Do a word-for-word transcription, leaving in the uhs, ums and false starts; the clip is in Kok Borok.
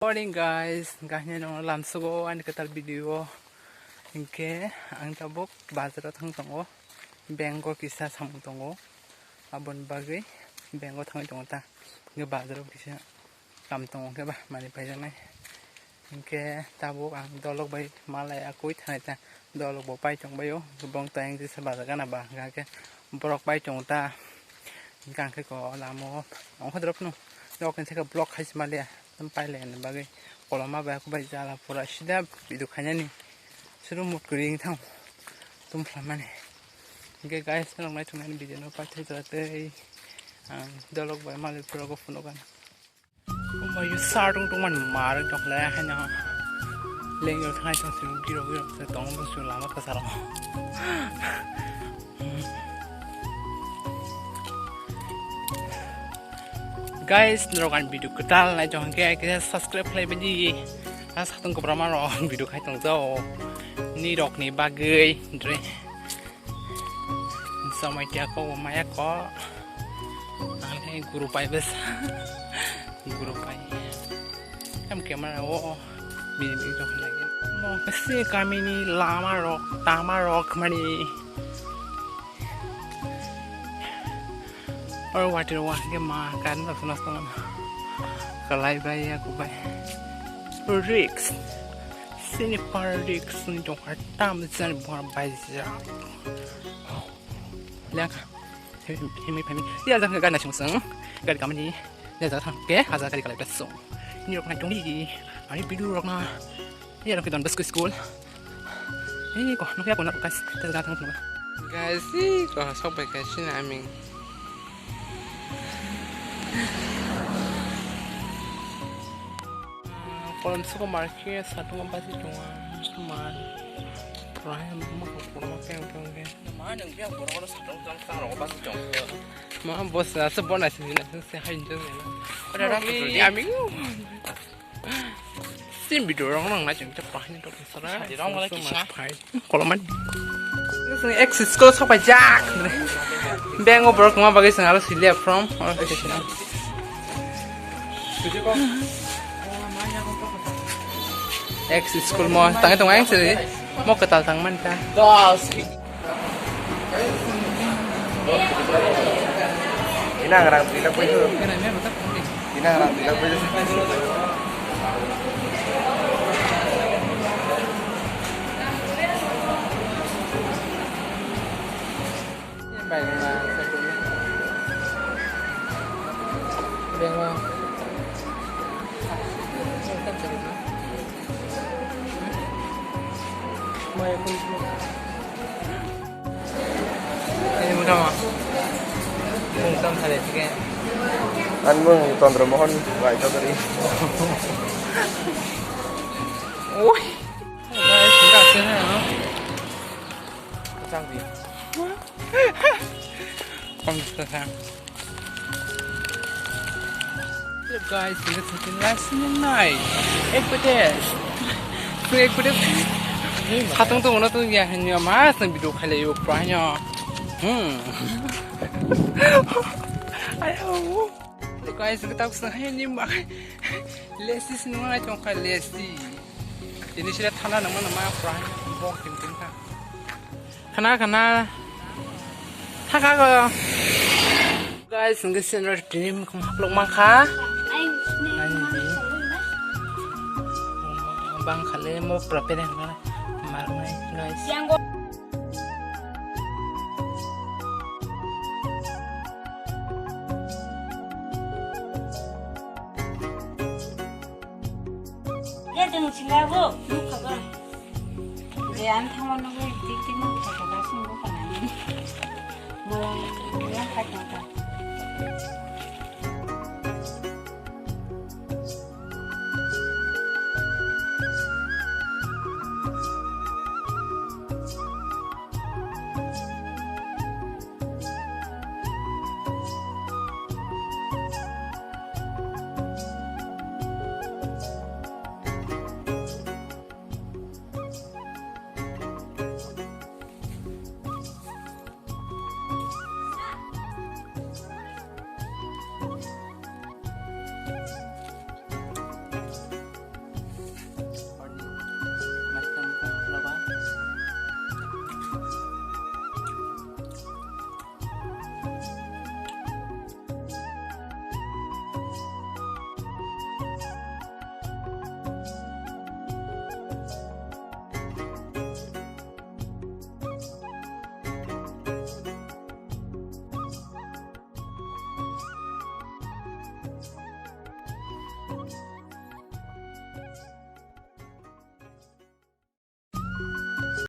Morning guys, gahini no lamsugo ani kwtal video. Hinkhe ang tabuk bazaro thang tongo, bank o kisa samung tongo, aboni bagwi bank o thangwi tongo ta. Hinkhe bazaro kisa kam tongo khe ba mani paijaknai. Hinkhe tabuk ang dolok bai malai akui thanai ta, dolok bo pai tongbaio, bong tayang jesa bazar gana ba, hinkhe borok pai tongo ta. Hinkhe ang khe ko lama o ongkha drop no, nok ni theke block khai se maliya, tam pai lai ni bagwi koloma bai aku bai jala pura sida video khainani suru mut kwrwi wng thang tum phlamani. Hinkhe guys, norok nai thungnani video no paithai jora tei ang dolok bai malai pura go phunukgana. Omo yo sar tong tong mani mar tong le haino. Lengyo thai tong sing giro giro se tong tong sing lama kasaro. Guys, norok ani video kwtal nai tong khe khe subscribe khlai bai di. Asa tong kwbra ma rok video khai tong jao. Ni rok ni bagwi dre. Samai tia ko maya ko. Ang he guru pai bes. Guru pai. Em camera o. Bini bini jok lagi. Mo kesi kami ni lama rok, tama rok mani. Or water wa ke ma kan na suna suna. Kalai bai ya ku bai. Risk. Sini para risk ni jok tam jan buar bai ja. Lengkha. Himi phami. Ya jang gari nasung sung. Gari kamani. Ya jang thang ke haja gari kalai sung. Ni rok na tong di. Ani bidu rok na. Ya rok don bas school. Ini ko nak ya ko nak guys. Terus datang semua. Guys, si ko sok bai guys sini aming. Kolom suko market satungo basi tongo. Semua. Kurang yang mau kurang apa yang kurang. Ma nung biang borok no satong tang tang rok basi tong. Ma bos na se bona se na se hai jeng na. Ora ora ami. Sim video rok nang na jeng ta pahni tok sara. Di rong wala kisa. Koloman. Sing ex school sok pai jak. Beng o borok ma bagai sing aro silia from. Ex school mo tang tong ang sili. Mo ketal tang man ta. Inang rang pila pui tu. Inang rang pila pui tu. Bai ma. Bai ma. Ini mungkin mah. Mungkin tadi sih. An mung Chandra Mohan bai to tadi. Oi. Guys, enggak sih, ha. Kacang dia. Kong kacang. Look guys, ini sini last night. Ek bade. Ek bade. Khatang tu mana tu ya hanya mas nang video khalai yo pranya. Hmm. Ayo. Look guys, kita usah ini mak. Lesi semua congkak lesi. Ini sila thana nama nama pranya. Bok tim tim kha. Khana khana. Thaka ko. Guys, hingke senior team khum haplok mangkha. Nai di. Bang khale mo prepare hingkha. Marnai, guys. Ya, tong singa bo, nuk khabar. Je, ang thangma nugwi tik tik nuk khabar, sing bo kana ni. Mo, mo yang khat mata.